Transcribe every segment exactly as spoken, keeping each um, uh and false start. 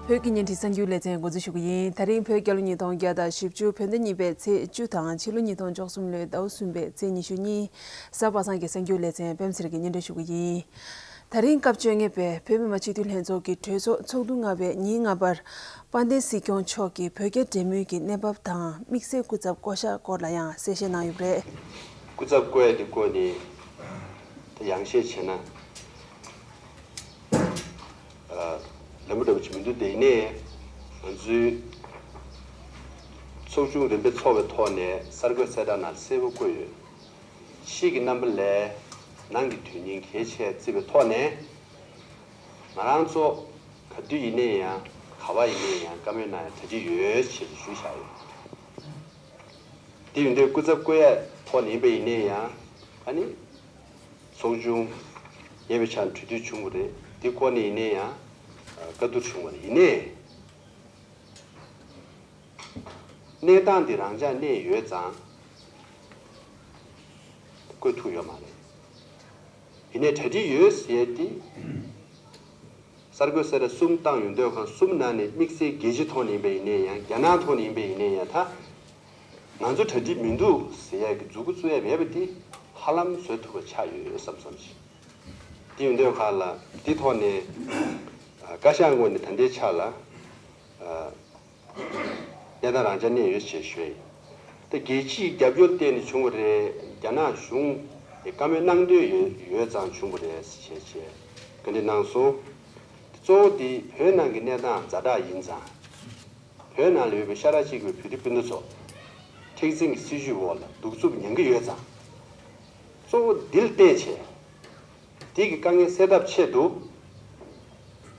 བོད་ཀྱི་བརྙན་འཕྲིན་གསར་འགྱུར་ལེ་ཚན་འགོ་འཛུགས་ཞུ་གི་ཡིན། ད་རིང་བོད་རྒྱལ་ལོ་ཉིས་སྟོང་བརྒྱ་དང་བཞི་བཅུ་བོད་ཟླ་གཉིས་པའི་ཚེས་བཅུ་དང་ཕྱི་ལོ་ཉིས་སྟོང་བཅུ་གསུམ་ལོའི་ཟླ་བ་གསུམ་པའི་ཚེས་ཉི་ཤུ་གཉིས། གཟའ་པ་སངས་ཀྱི་གསར་འགྱུར་ལེ་ཚན་པད་མ་ཚེ་རིང་གིས་སྙན་སྒྲོན་ཞུ་གི་ཡིན། ད་རིང་སྐབས་བཅོ་ལྔ་པའི་བོད་མི་མང་སྤྱི་འཐུས་ལྷན་ཚོགས་ཀྱི་གྲོས་ཚོགས་ཚོགས་དུས་ལྔ་པའི་ཉིན་ལྔ་པར། དཔལ་ལྡན་སྲིད་སྐྱོང་མཆོག་གིས་བོད་རྒྱ་འབྲེལ་མོལ་གྱི་གནས་བབ་དང་དམིགས་བསལ་སྐུ་ཚབ་བསྐོ་གཞག་སྐོར་ལ་ཡང་གསལ་བཤད་གནང་ཡོད་པ་རེད། སྐུ་ཚབ་བསྐོ་ཡ་དེ་བསྐོས་ནས་ད་ཡང་བཤད་བྱས་ན། ལམ་འགྲོ་བ་ཅིག་མི་འདུག་དེ་ནས་ང་ཚོའི་ཚོགས་ཆུང་རིམ་པས་ཚོགས་པའི་ཐོག་ནས་གསར་འགོད་གསལ་བསྒྲགས་ནང་གསལ་པོ་བཀོད་ཡོད། ཕྱི་གི་རྣམ་པ་ལས་ནང་གི་དོན་སྙིང་གལ་ཆེ་བརྩིས་པའི་ཐོག་ནས། ང་རང་ཚོ་ག་དུས་ཡིན་ནའི་ཡང་ག་བ་ཡིན་ནའི་ཡང་བཀའ་མོལ་གནང་ཡ་གྲ་སྒྲིག་ཡོད་ཅེས་ཞུས་བཞག་ཡོད། དེ་ཡིན་དུས་སྐུ་ཚབ་བསྐོ་ཡ་ཐོག་ནས་ཡིན་པ་ཡིན་ནའི་ཡང་ཨ་ནི། ཚོགས་ཆུང་ཉེ་བའི་ཆར་གྲོས་བསྡུར་བྱུང་བ་རེད། དེ་སྐོར་ནས་ཡིན་ནའི་ཡང་བཀའ་བསྡུར་བྱུང་བ་རེད། ཡིན་ནའི་གནས་སྟངས་འདི་རང་འཇགས་གནས་ཡོད་ཙང་བཀོད་ཐུབ་ཡོད་མ་རེད། ཡིན་ནའི་གྲ་སྒྲིག་ཡོད་ཟེར་ཏེ། གསར་འགོད་གསལ་བསྒྲགས་གསུམ་བཏང་ཡོང་དུས་ཁང་གསུམ་ནང་ནས་དམིགས་བསལ་རྒྱལ་སྤྱི་ཐོག་ནས་ཡིན་པ་ཡིན་ནའི་ཡང་རྒྱ་ནག་ཐོག་ནས་ཡིན་པ་ཡིན་ནའི་ཡང་ད། ང་ཚོ་གྲ་སྒྲིག་མི་འདུག་ཟེར་ཡག་གི་མཛུབ་གུ་བཙུགས་ཡ་མེད་པ་དེ་ཧ་ལམ་བཟོ་ཐུབ་པ་ཆགས་ཡོད་བསམ་བསམ་ཞིག་དེ་ཡོང་དུས་ཁག་ལ་དེ་ཐོག་ནས་བཀའ་ཤག་ངོས་ནས་ད་ལྟའི་ཆ་ལ་གནས་སྟངས་རང་འཇགས་གནས་ཡོད་ཅེས་ཞུ་ཡ་ཡིན། ད་རྒྱལ་སྤྱིའི་རྒྱབ་སྐྱོར་བརྟེན་ནས་བྱུང་བ་རེད། རྒྱ་ནག་གཞུང་གིས་བཀའ་མོལ་གནང་འདོད་ཡོད་ཡོད་ཙང་བྱུང་བ་རེད་ཅེས་བྱས་བཀའ་འདྲི་གནང་སོང་། གཙོ་བོ་དེ་བོད་ནང་གི་གནས་སྟངས་ཛ་དྲག་ཡིན་ཙང་། བོད་ནང་ལ་ཡོད་པའི་ཤ་ཁྲག་གཅིག་པའི་བོད་རིགས་སྤུན་ཟླ་ཚོ་མཁྲེགས་འཛིན་གྱི་སྲིད་བྱུས་འོག་ལ་གདུག་རྩུབ་མྱང་གི་ཡོད་ཙང་། གཙོ་བོ་འདི་ལ་བརྟེན་བྱས། དེ་གི་དཀའ་ངལ་སེལ་ཐབས་ཆེད་དུ།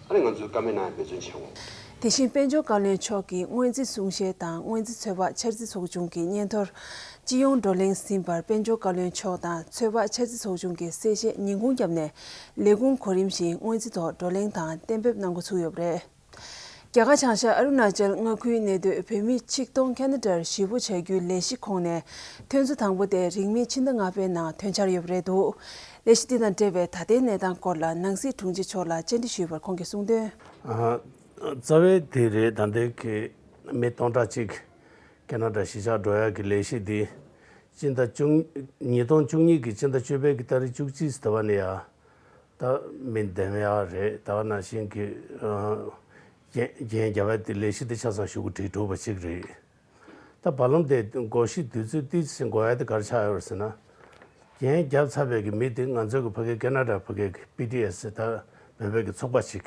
ཨ་ནི་ང་ཚོས་བཀའ་མོལ་གནང་ཡ་འབད་བརྩོན་བྱེད་འོང་། དེ་བཞིན་དཔལ་འབྱོར་བཀའ་བློན་མཆོག་གིས་སྔོན་རྩིས་གསུང་བཤད་དང་སྔོན་རྩིས་ཚོད་དཔག་འཆར་རྩིས་ཚོགས་ཆུང་གི་སྙན་ཐོར། སྤྱི་ཡོངས་བགྲོ་གླེང་ཟིན་པར་དཔལ་འབྱོར་བཀའ་བློན་མཆོག་དང་ཚོད་དཔག་འཆར་རྩིས་ཚོགས་ཆུང་གི་གསལ་བཤད་ཉིན་གུང་བརྒྱབ་ནས་ལས་ཁུངས་གོ་རིམ་བཞིན་སྔོན་རྩིས་ཐོག་བགྲོ་གླེང་དང་གཏན་འབེབས་གནང་འགོ་ཚུགས་ཡོད་པ་རེད། རྒྱ་གར་བྱང་ཤར་ཨ་རུ་ན་ཅལ་མངའ་ཁུལ་གནས་སྡོད་བོད་མི་ཆིག་སྟོང་ཁ་ན་ཌར་གཞིས་སྤོ་བྱ་རྒྱུའི་ལས་གཞི་ཁོངས་ནས་ཐོན་རྫས་དང་པོ་དེ་རིང་མིན་ཕྱི་ཟླ་ལྔ་པའི་ནང་ཐོན་འཆར་ཡོད་པ་རེད་འདུག་ལས་གཞི་དེ་དང་འབྲེལ་བའི་ད་ལྟའི་གནས་སྟངས་སྐོར་ལ་ནང་སྲིད་དྲུང་ཆེ་མཆོག་ལ་བཅར་འདྲི་ཞུས་པར་ཁོང་གིས་གསུངས་དོན། ཨ། རྩ་བའི་དེ་རེད། ད་ལྟའི་གི་མི་སྟོང་ཕྲག་གཅིག་ཁ་ན་ཌ་གཞིས་ཆགས་འགྲོ་ཡག་གི་ལས་གཞི་འདི་སྤྱི་ཟླ་བཅུ་ཉིས་སྟོང་བཅུ་གཉིས་ཀྱི་སྤྱི་ཟླ་བཅུ་པའི་གི་ཏ་རིག་བཅུ་གཅིག་ཟེར་བ་ནས་ཡ། ད་མི་འདེམས་ཡག་རེད། ད་ག་ནང་བཞིན་གྱི་ཨ་རྒྱན་རྒྱན་རྒྱག་པའི་དེ་ལས་གཞི་དེ་ཆ་ཚང་ཞུ་གི་བྲིས་གྲུབ་པ་ཅིག་རེད། ད་བར་ལམ་དེ་འགོ་ཞིག་དུས་ཚོད་ཏིས་ཞིག་འགོར་ཡ་དེ་ག་རེ་ཆགས་ཡོད་རེད་ཟེར་ན། རྒྱན་རྒྱབ་ཚར་བའི་གི་མི་དེ་ང་ཚོའི་གི་ཕ་གི་ཁ་ན་ཌ་ཕ་གི་གི་པི་ཊི་ཨེ་སི་ད་བོད་པའི་གི་ཚོགས་པ་ཅིག་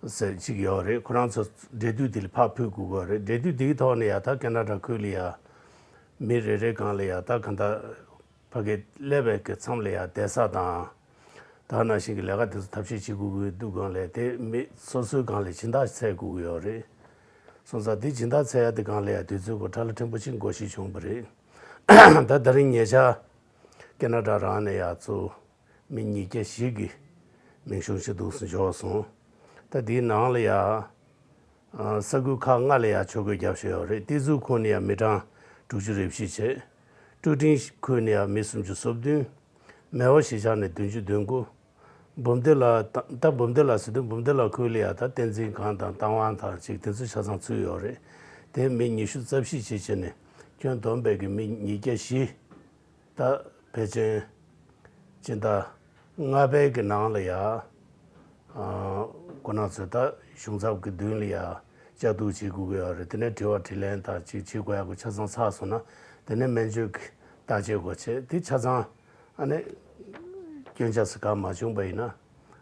ཟེར་ཅིག་ཡོད་རེད། ཁོ་རང་ཚོ་འབྲེལ་མཐུད་དེ་ལ་ཕར་ཕུལ་དགོས་ཀྱི་ཡོད་རེད། འབྲེལ་མཐུད་དེའི་ཐོག་ནས་ཡ་ད་ཁ་ན་ཌ་ཁུལ་ལ་ཡ་མི་རེ་རེ་སྒང་ལ་ཡ་ད་ག་ད། ཕ་གི་སླེབས་པའི་གི་མཚམས་ལ་ཡ་བསྡད་ས་དང་། ད་ནང་བཞིན་གྱི་ལས་ཀ་དེ་ཚོ་ཐབས་ཤེས་བྱེད་དགོས་ཀྱི་འདུག་སྒང་ལས་དེ་མི་སོ་སོའི་སྒང་ལ་སྦྱིན་བདག་འཚོལ་དགོས་ཀྱི་ཡོད་རེད། སོང་ཙང་དེ་སྦྱིན་བདག་འཚོལ་ཡ་དེ་སྒང་ལ་ཡ་དུས་ཚོད་གོ་ཁྲ་ལ་ཕྲན་བུ་ཅིག་འགོར་ཤས་བྱུང་བ་རེད། ད་ད་རིང་ཉེ་ཆར་ཁ་ན་ཌ་རང་ནས་ཡ་ཚུར་མི་ཉིས་བརྒྱ་བཞི་གི་མིང་གཞུང་ཞིག་འདུག་སེ་འབྱོར་སོང་། ད་དེའི་ནང་ལ་ཡ། ས་ཁུལ་ཁག་ལྔ་ལ་ཡང་ཕྱོགས་བགོས་བརྒྱབ་བཞག་ཡོད་རེད། ཏི་ཛུ་ཁུལ་ནས་ཡང་མི་གྲངས་དྲུག་ཅུ་རེ་བཞི་བྱས། ཀྲུའུ་ཀྲིན་ཁུལ་ནས་ཡང་མི་སུམ་ཅུ་སོ་བདུན། མེ་འོ་གཞིས་ཆགས་ནས་བདུན་ཅུ་དོན་དགུ། འབུམ་སྡེ་ལ་ད་འབུམ་སྡེ་ལ་ཟེར་དུས་འབུམ་སྡེ་ལ་ཁུལ་ལ་ཡང་ད་བསྟན་འཛིན་སྒང་དང་རྟ་དབང་དང་ཅིག་དེ་ཚོ་ཆ་ཚང་ཚུད་ཡོད་རེད། དེ་མི་ཉི་ཤུ་རྩ་བཞི་བྱས་བྱས་ནས་ཁྱོན་བསྡོམས་པའི་གི་མི་ཉིས་བརྒྱ་བཞི། ད་ཕལ་ཆེར་སྤྱི་ཟླ་ལྔ་པའི་གི་ནང་ལ་ཡ། ཨ། ཁོ་རང་ཚོས་ད་གཞུང་ཚབ་ཀྱི་མདུན་ལ་ཡ་བཅར་གཏུག་བྱེད་དགོས་ཀྱི་ཡོད་རེད། དེ་ནས་དྲི་བ་དྲིས་ལན་དང་ཅིག་བྱེད་དགོས་ཡག་པོ་ཆ་ཚང་ཚར་སོང་ན་དེ་ནས་སྨན་བཅོས་ཀྱི་བརྟག་དཔྱད་དགོས་བྱས་དེ་ཆ་ཚང་ཨ་ནི་སྐྱོན་ཆ་ཟེར་གང་མ་བྱུང་པ་ཡིན་ན།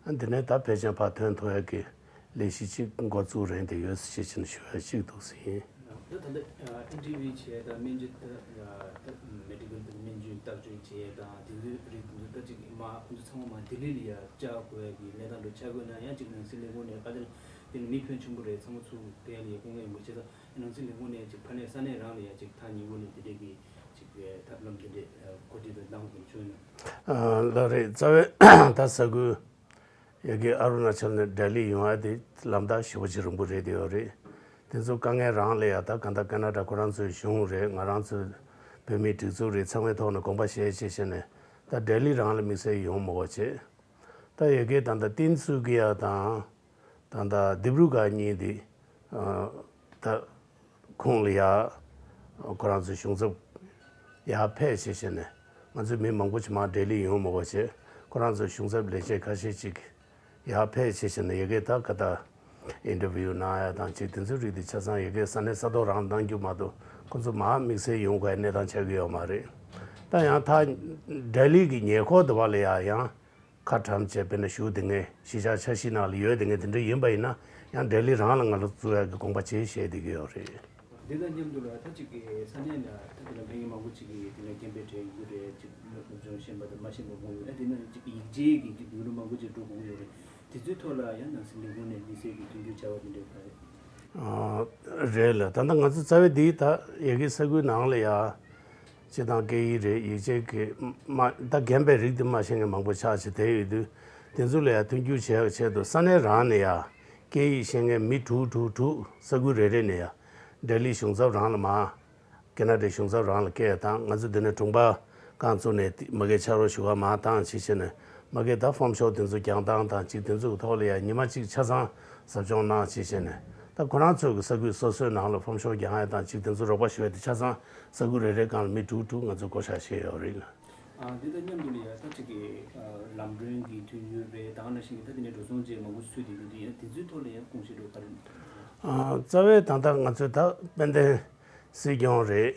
ཨ། འདི་ནས་ད་ཕལ་ཆེར་ཕར་ཐོན་ཐུབ་ཡག་གི་ལས་གཞི་གཅིག་འགོ་བཙུགས་རན་དེ་ཡོད་ཟེར་བྱས་ནས་ཞུ་ཡག་གཅིག་འདུག་ཟེར་ཡིན། ད་ད་ལྟ་ཨེན་ཊི་ཝི་བྱས་དང་སྨན་བཅོས་ད་ད་མེ་ཌི་ཀལ་དང་སྨན་བཅོས་བརྟག་དཔྱད་བྱས་དང་དེ་ཚོའི་རིགས་དེ་ཚོ་ད་ཅིག་མ་ཁོང་ཚོ་ཚང་མ་མ་ལྡི་ལི་ལ་ཡ་བཅར་དགོས་ཡག་གི་གནས་སྟངས་འདྲ་ཆགས་དགོས་ན་ཡང་ཅིག་ནང་སྲིད་ལས་ཁུངས་ནས་ཁ་ཆེ་དེ་ནི་མི་ཕོན་ཆེན་པོ་རེད། ཚང་མ་ཚུར་དེ་ཡ་ལ་ཡ་སྐུ་ངལ་ཡོང་གི་བྱས་ཙང་ནང་སྲིད་ལས་ཁུངས་ནས་ཅིག་ཕ་ནས་ས་གནས་རང་ལ་ཡ་ཅིག་ཐག་ཉེ་པོ་ནས་དེ་འདྲས་ཀྱི་ཅིག་ཐབས་ལམ་དེ་འདྲས་གོ་སྒྲིག་དང་གནང་དགོས་བྱུང་ན། ལགས་རེད། རྩ་བའི་ད་ས་ཁུལ། ཡ་གི་ཨ་རུ་ན་ཅལ་ནས་ལྡི་ལི་ཡོང་ཡ་དེ་ལམ་ཐག་ཞེ་པོ་ཅིག་རིང་པོ་རེད་དེ་ཡོད་རེད། དེ་ཚོ་དཀའ་ངལ་རང་ལ་ཡ་ད་ག་ད་ཁ་ན་ཌ་ཁོ་རང་ཚོའི་གཞུང་རེད། ང་རང་ཚོའི་བོད་མིའི་སྒྲིག་འཛུགས་རེད། ཚང་མའི་ཐོག་ནས་དགོངས་པ་བཞེས་བྱས་བྱས་ནས་ད་ལྡི་ལི་རང་ལ་དམིགས་བསལ་ཡོང་མ་དགོས་བྱས། ད་ཡ་གི་ད་ད་ཏིན་སུ་ཀི་ཡ་དང་ ད་ལྟ་དིབ་རུ་གྷར་གཉིས་འདི་ད་ཁོང་ལ་ཡ་ཁོ་རང་ཚོའི་གཞུང་ཚབ་ཡར་ཕེབས་བྱས་བྱས་ནས་ང་ཚོའི་མི་མང་པོ་ཅིག་མར་ལྡི་ལི་ཡོང་མ་དགོས་བྱས་ཁོ་རང་ཚོའི་གཞུང་ཚབ་ལས་བྱེད་ཁ་ཤས་ཅིག་ཡར་ཕེབས་བྱས་བྱས་ནས་ཡ་གི་ད་ག་ད་ཨིན་ཊར་བིའུ་གནང་ཡ་དང་ཅིག་དེ་ཚོའི་རིགས་དེ་ཆ་ཚང་ཡ་གི་ས་གནས་ས་ཐོག་རང་གནང་རྒྱུ་མ་གཏོགས་ཁོ་ཚོ་མར་དམིགས་བསལ་ཡོང་དགོས་གནས་སྟངས་ཆགས་ཀྱི་ཡོད་མ་རེད། ད་ཡང་ད་ལྡི་ལི་གི་ཉེ་འཁོར་དེ་བ་ལ་ཡ་ཡང་། ཁ་གྲམ་བྱས་དཔེར་ན་བཞུགས་བསྡད་མཁན་གཞིས་ཆགས་ཆ་ཤས་ནང་ལ་ཡོད་བསྡད་མཁན་དེ་འདྲ་ཡིན་པ་ཡིན་ན་ཡང་ལྡི་ལི་རང་ལ་ང་ཚོ་བཙུགས་ཡག་གི་དགོངས་པ་བྱས་བཞེས་བསྡད་ཀྱི་ཡོད་རེད། འདི་དང་མཉམ་དུ་ལ་ད་ཅིག་གི་ས་གནས་ལ་ད་དེ་ལ་ཕ་གི་མང་པོ་ཅིག་གིས་དེ་ལ་སྐད་འབོད་བྱས་ཡོང་གི་རེད། ཅིག་སློབ་སྦྱོང་ཤེས་པ་དང་མ་ཤེས་པ་མང་པོ་ཡོད་རེད། དེ་ནས་ཅིག་ཡིག་ཆའི་གི་ཅིག་འགྱུར་བ་མང་པོ་ཅིག་འགྲོ་དགོས་ཀྱི་ཡོད་རེད། དེ་ཚོའི་ཐོག་ལ་ཡང་ནང་སྲིད་ལས་ཁུངས་ནས་དམིགས་བསལ་གྱི་མཐུན་འགྱུར་བྱ་བ་དེ་འདྲ་ཡོད་པ་རེད། ཨ། རེད་ལ་ད་ལྟ་ང་ཚོ་རྩ་བའི་འདི་ད་ཡ་གི་ས་ཁུལ་ནང་ལ་ཡ། སྤྱི་བཏང་སྐད་ཡིག་རེད། ཡིག་ཆའི་གི་མ་ད་རྒན་པའི་རིགས་དེ་མ་ཤེས་མཁན་མང་པོ་ཆགས་བྱས་བསྡད་ཡོད་དུས་དེ་ཚོ་ལ་ཡ་མཐུན་འགྱུར་བྱེད་ཡག་ཆེད་དུ་ས་གནས་རང་ནས་ཡ་སྐད་ཡིག་ཤེས་མཁན་མི་དྲུག་དྲུག་དྲུག་ས་ཁུལ་རེ་རེ་ནས་ཡ་ལྡི་ལི་གཞུང་ཚབ་རང་ལ་མར་ཁེ་ན་ཌའི་གཞུང་ཚབ་རང་ལ་སྐད་བཏང་། ང་ཚོ་འདི་ནས་དྲུང་འཕར་ཁང་བཙུགས་ནས་མ་གི་ཕྱག་རོགས་ཞུ་བ་མར་བཏང་བྱས་བྱས་ནས་མ་གི་ད་ཕོམ་ཤོག་དེ་ཚོ་རྒྱག་སྟངས་དང་ཅིག་དེ་ཚོ་གི་ཐོག་ལ་ཡ་ཉི་མ་གཅིག་ཆ་ཚང་ཟབ་སྦྱོང་གནང་བྱས་བྱས་ནས་ད་ཁོ་རང་ཚོའི་གི་ས་ཁུལ་སོ་སོའི་ནང་ལ་ཕོམ་ཤོག་རྒྱག་ཡ་དང་ཅིག་དེ་ཚོ་རོགས་པ་ཞུ་ཡ་དེ་ཆ་ཚང་ས་ཁུལ་རེ་རེའི་སྒང་ལ་མི་དྲུག་དྲུག་ང་ཚོས་བསྐོ་བཞག་བྱས་ཡོད་རེད། ཨ། འདི་དང་མཉམ་དུ་ལ་ཡ་ད་ཅིག་གི་ཨ་ལམ་གྲོན་གྱི་མཐུན་འགྱུར་རེད། ད་ག་ནང་བཞིན་གྱི་ད་དེ་ནས་འགྲོ་སོང་བཅས་མང་པོ་ཞིག་ཚུད་བསྡད་ཀྱི་འདུག་ཡ་དེ་ཚོའི་ཐོག་ལ་ཡང་དགོངས་བཞེས་འགྲོ་ག་རེ། ཨ། རྩ་བའི་ད་ལྟ་ང་ཚོས་ད་དཔལ་ལྡན་སྲིད་སྐྱོང་རེད།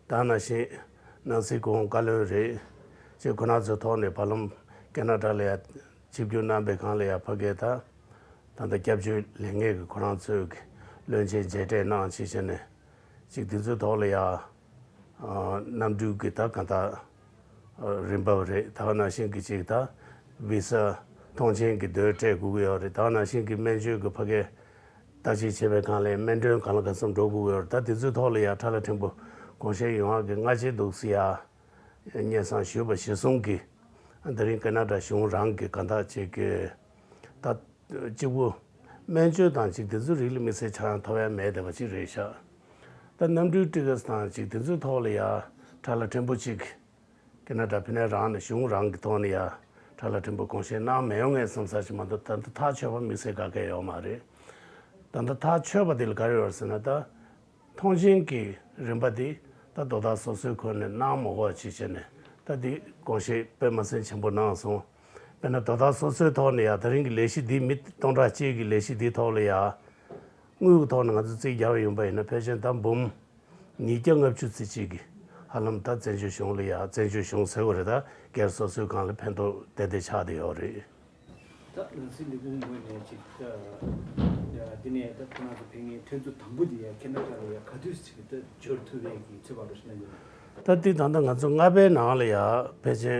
ད་ག་ནང་བཞིན་ནང་སྲིད་གོང་བཀའ་བློན་རེད། ཅེས་ཁོ་རང་ཚོའི་ཐོག་ནས་བར་ལམ་ཁེ་ན་ཌ་ལ་ཡ་ཆིབས་བསྒྱུར་གནང་པའི་སྒང་ལ་ཡ་ཕ་གིར་ད་ད་ལྟ་སྐྱབས་བཅོལ་ལས་གནས་ཀྱི་ཁོ་རང་ཚོའི་གི་བློན་ཆེན་མཇལ་འཕྲད་གནང་བྱས་བྱས་ནས་ཅིག་དེ་ཚོའི་ཐོག་ལ་ཡ། ཨ། གནམ་གྲུ་གི་ད་ག་ད་རིན་འབབ་རེད། ད་ག་ནང་བཞིན་གྱི་ཅིག་ད་བི་ས་ཐོངས་མཆན་གྱི་དེ་སྤྲད་དགོས་ཀྱི་ཡོད་རེད། ད་ག་ནང་བཞིན་གྱི་སྨན་བཅོས་ཀྱི་ཕ་གིར་བརྟག་དཔྱད་བྱེད་པའི་སྒང་ལ་སྨན་གྲོན་གང་ལ་གང་འཚམ་འགྲོ་དགོས་ཀྱི་ཡོད་རེད། ད་དེ་ཚོའི་ཐོག་ལ་ཡ་ཁྲ་ལ་ཕྲན་བུ་དགོངས་བཞེས་ཡོང་ཡག་གི་སྔ་རྗེས་འདུག་སེ་ཡ་སྙན་སེང་ཞུས་པ་གཞིར་བཟུང་གིས་དེ་རིང་ཁེ་ན་ཌ་གཞུང་རང་གི་ག་ད་ཅིག་གི་ད་གཅིག་པུ་སྨན་བཅོས་དང་ཅིག་དེ་ཚོའི་རིགས་ལ་དམིགས་བསལ་ཆག་ཡང་ཐོབ་ཡ་མེད་བསྡད་པ་ཅིག་རེད་ཤག་ད་གནམ་གྲུའི་ཊི་ཀེ་ཊི་དང་ཅིག་དེ་ཚོའི་ཐོག་ལ་ཡ་ཁྲ་ལ་ཕྲན་བུ་ཅིག་ཁེ་ན་ཌ་ཕི་ནས་རང་ནས་གཞུང་རང་གི་ཐོག་ནས་ཡ་ཁྲ་ལ་ཕྲན་བུ་དགོངས་བཞེས་གནང་མ་ཡོང་ངས་བསམ་ས་ཞིག་མ་གཏོགས་ད་ལྟ་ཐག་ཆོད་པ་དམིགས་བསལ་ག་གེ་ཡོད་མ་རེད། ད་ལྟ་ཐག་ཆོད་པ་དེ་ལ་ག་རེ་ཡོད་ཟེར་ན་ད། ཐོངས་མཆན་གྱི་རིན་པ་དེ་ད་དོ་བདག་སོ་སོའི་ཁོངས་ནས་གནང་མ་དགོས་པ་ཅིག་བྱས་ནས་ད་དེ་དགོངས་བཞེས་དཔེ་མ་སྲིད་ཆེན་པོ་གནང་སོང་། དཔེར་ན་དོ་བདག་སོ་སོའི་ཐོག་ནས་ཡ་ད་རིང་གི་ལས་གཞི་འདི་མི་སྟོང་ཕྲག་གཅིག་གི་ལས་གཞི་འདིའི་ཐོག་ལ་ཡ་དངུལ་གྱི་ཐོག་ནས་ང་ཚོ་རྩིས་རྒྱག་པ་ཡིན་པ་ཡིན་ན་ཕལ་ཆེར་ད་འབུམ་ཉིས་བརྒྱ་ལྔ་བཅུ་ཙམ་ཅིག་གི་ཧ་ལམ་ད་བཙན་བྱོལ་གཞུང་ལ་ཡ་བཙན་བྱོལ་གཞུང་ཟེར་དགོས་རེད། ད་སྒེར་སོ་སོའི་སྒང་ལ་ཕན་ཐོགས་ཏན་ཏན་ཆགས་བསྡད་ཡོད་རེད། ད་ནང་སྲིད་ལས་ཁུངས་ངོས་ནས་ཅིག་ད་འདི་ནས་ད་ཁོ་རང་ཚོ་ཕེབས་མཁན་ཁྲི་ཚོ་དང་པོ་འདི་ཡ་ཁེ་ན་ཌ་ལ་ཡ་ག་དུས་ཅིག་ད་འབྱོར་ཐུབ་པའི་གི་ཚོད་དཔག་འདྲ་ཞིག་གནང་གི་རེད། ད་འདི་ད་ལྟ་ང་ཚོ་ལྔ་པའི་ནང་ལ་ཡ་ཕལ་ཆེར་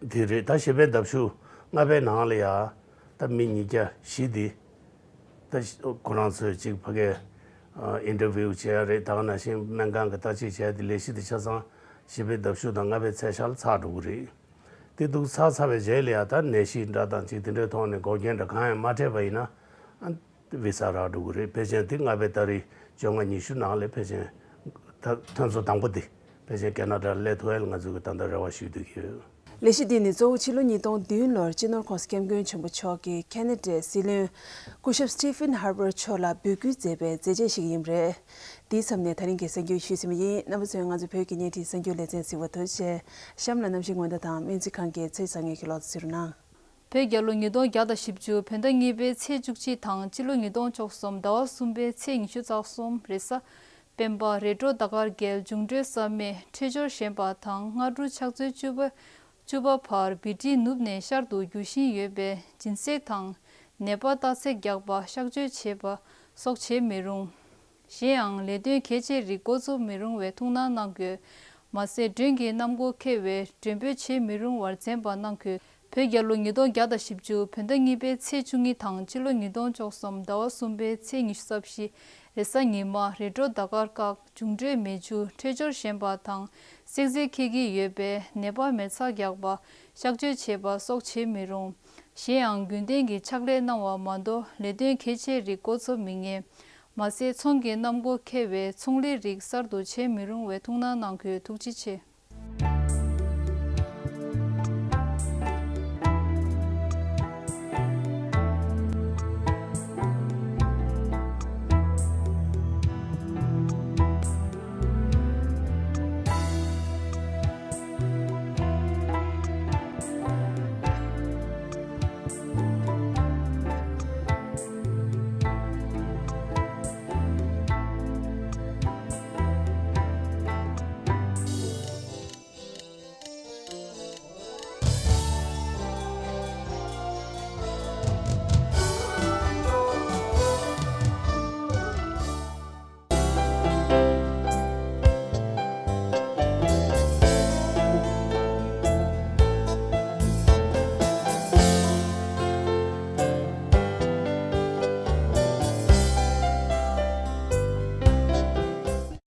འདི་རེད། ད་བཞི་པའི་ཟླ་བཞི་ལྔ་པའི་ནང་ལ་ཡ་ད་མི་ཉིས་བརྒྱ་བཞི་འདི་ད་ཁོ་རང་ཚོས་ཅིག་ཕ་གིར་ཨ་ཨིན་ཊར་བིའུ་བྱེད་ཡ་རེད། ད་ག་ནང་བཞིན་སྨན་ཁང་གི་བརྟག་དཔྱད་བྱེད་ཡ་དེ་ལས་གཞི་དེ་ཆ་ཚང་བཞི་པའི་ཟླ་བཞི་དང་ལྔ་པའི་ཚེས་ཤར་ལ་ཚར་འགྲོ་གི་རེད། དེ་འདུག་ཚར་ཚར་བའི་རྗེས་ལ་ཡ་ད་ནད་གཞི་འདྲ་དང་ཅིག་དེ་འདྲའི་ཐོག་ནས་འགོག་རྐྱེན་འདྲ་གང་ཡང་མ་འཕྲད་པ་ཡིན་ན་ཨ་བི་ས་རག་འགྲོ་གི་རེད། ཕལ་ཆེར་དེ་ལྔ་པའི་ཏ་རིག་བཅོ་ལྔ་ཉི་ཤུ་ནང་ལ་ཕལ་ཆེར་ད་ཐོན་ཚོ་དང་པོ་དེ་ཕལ་ཆེར་ཁེ་ན་ཌར་སླེབས་ཐུབ་ཡ་ལ་ང་ཚོ་གི་ད་ལྟ་རེ་བ་ཞུ་འདོད་ཡོད། ལས་གཞི་འདི་ནི་གཙོ་བོ་ཕྱི་ལོ་ཉིས་སྟོང་བདུན་ལོར་སྤྱི་ནོར་༸གོང་ས་༸སྐྱབས་མགོན་ཆེན་པོ་མཆོག་གིས་ཁེ་ན་ཌའི་སྲིད་བློན་སྐུ་ཞབས་Stephen Harper་མཆོག་ལ་འབོད་སྐུལ་མཛད་པའི་མཛད་རྗེས་ཤིག་ཡིན་པ་རེད། དེའི་མཚམས་ནས་ད་རིང་གི་གསར་འགྱུར་ཞུས་ཟིན་པ་ཡིན། རྣམ་པ་ཚོས་ང་ཚོའི་བོད་ཀྱི་བརྙན་འཕྲིན་གསར་འགྱུར་ལེ་ཚན་གཟིགས་པར་ཐུགས་རྗེ་ཆེ། གཤམ་ལ་གནམ་གཤིས་སྔོན་བརྡ་དང་སྨན་རྩིས་ཁང་གི་ཚེས་བཟང་ངན་གྱི་ལོ་ཚོད་ཟེར་ན། བོད་རྒྱལ་ལོ་ཉིས་སྟོང་བརྒྱ་དང་བཞི་བཅུ་བོད་ཟླ་གཉིས་པའི་ཚེས་བཅུ་གཅིག་དང་སྤྱི་ལོ་ཉིས་སྟོང་བཅུ་གསུམ་ཟླ་བ་གསུམ་པའི་ཚེས་ཉི་ཤུ་རྩ་གསུམ་རེས་གཟའ་སྤེན་པ་རེས་འགྲོགས་ཟླ་སྐར་རྒྱལ་འབྱུང་འཕྲོད་གསར་མས་འཕྲོད་སྦྱོར་བཞེངས་པ་དང་སྔ་དྲོ་ཕྱག་ཚོད་བཅུ་པ་བཅུ་པ་བར་བི་ཏི་ནུབ་ནས་ཤར་དུ་རྒྱུ་བཞིན་ཡོད་པས་སྦྱིན་སྲེག་དང་ནད་པ་རྟགས་གསལ་རྒྱག་པ་གཤག་བཅོས་བྱེད་པ་སོགས་བྱེད་མི་རུང་། གཞན་ཡང་ལས་དོན་གལ་ཆེ་རིགས་འགོ་འཛུགས་མི་རུང་བའི་ཐུགས་སྣང་གནང་དགོས། མ་ཟད་མགྲོན་གྱི་གནམ་སྒོ་ཁེལ་བའི་མགྲོན་འབོད་བྱེད་མི་རུང་བར་འཛེམ་པ་གནང་དགོས། བོད་རྒྱལ་ལོ་ཉིས་སྟོང་བརྒྱ་དང་བཞི་བཅུ་བོད་ཟླ་གཉིས་པའི་ཚེས་བཅུ་གཉིས་དང་སྤྱི་ལོ་ཉིས་སྟོང་བཅུ་གསུམ་ཟླ་བ་གསུམ་པའི་ཚེས་ཉི་ཤུ་རྩ་བཞི་རེས་གཟའ་ཉི་མ་རེས་འགྲོགས་ཟླ་སྐར་བཀག་འབྱུང་འཕྲོད་མེ་ཆུ་འཕྲོད་སྦྱོར་བཞེངས་པ་དང་བསྲེག་རྫས་འཁེལ་གྱི་ཡོད་པས་ནད་པ་མེ་བཙའ་རྒྱག་པ་གཤག་བཅོས་བྱེད་པ་སོགས་བྱེད་མི་རུང་། གཞན་ཡང་རྒྱུན་ལྡན་གྱི་ཕྱག་ལས་གནང་བ་མ་གཏོགས་ལས་དོན་གལ་ཆེ་རིགས་འགོ་འཛུགས་མི་ཉན། མ་ཟད་ཚོང་གི་གནམ་སྒོ་ཁེལ་བའི་ཚོང་ལས་རིགས་གསར་དུ་བྱེད་མི་རུང་བའི་ཐུགས་སྣང་གནང་དགོས། ཐུགས་རྗེ་ཆེ།